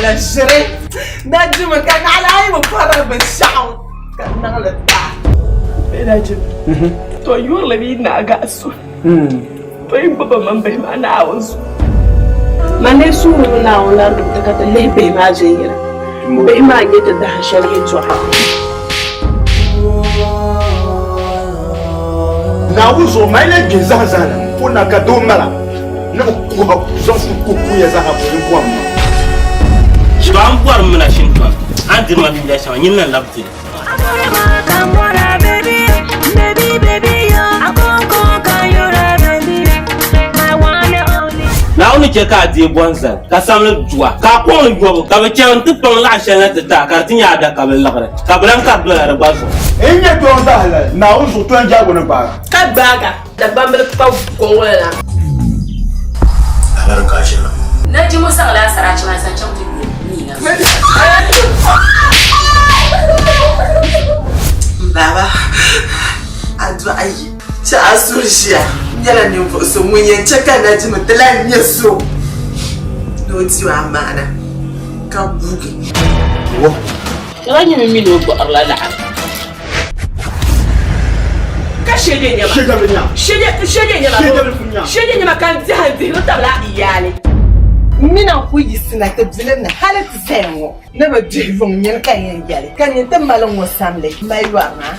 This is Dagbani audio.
Naɣila ʒiri Najimi ka naɣila a yi bi parila binshɛɣu ka niŋli taa. Najim, to yurili mi naa gaɣa so. To yi gbubi mini bihi maa Naawuni zuɣu. Man lee suhirimi Naawuni larigim ti ka ti lihi bihi maa viɛnyɛla. Bihi maa n-nyɛ ti dahin shɛli yɛtɔɣa. Naawuni zuɣu mali na gbi n-zahim zahim n pun na ka doo mala ni bi kuhi zaŋ suhu kuhi puya zaaha puuni n-bɔhim ma. To a ni bɔri m mina shintɔŋ, a ni diri ma fiila shɛŋa, nyini na n-labi di li. Naawuni ni chɛ ka a deei bɔnzali, ka samli dua, ka a kɔŋ li yɔbu, ka bɛ chaŋ nti kpaŋ laɣ shɛli na ti ti a, ka di ti nyɛ adaka bi liɣiri, ka bɛ lan kari dola di gba zuɣu. N nyɛ dɔŋ zahilali, Naawuni zuɣu tɔn jɛrigu ni gbaag a. Ka gbaag a Dagbambili kpa gɔŋ la. Alari ka a ʒirila. Najimu zaŋla asarachi maa zaŋ chaŋ ti yo niina. M baba, a dɔɣi yi chɛ a suhu ʒiya nyɛla ninvuɣ so ŋun yɛn chɛ ka Najimi ti lan nya so ni o ti o amaana ka guugi. Shɛba nyɛ mi mini o gbuɣirila laɣiri. Ka shɛli nyɛma. Shɛli nyɛma. Shɛli nyɛma ka n dihi n dihiri tabila iyaali. M mi na n-kul yiɣisina ti bilim ni hali ti zaya ŋɔ ni bi dihi yuŋ nyini ka yɛn yɛli, ka nyin ti mali ŋ-ŋɔ samli mali yɔri maa.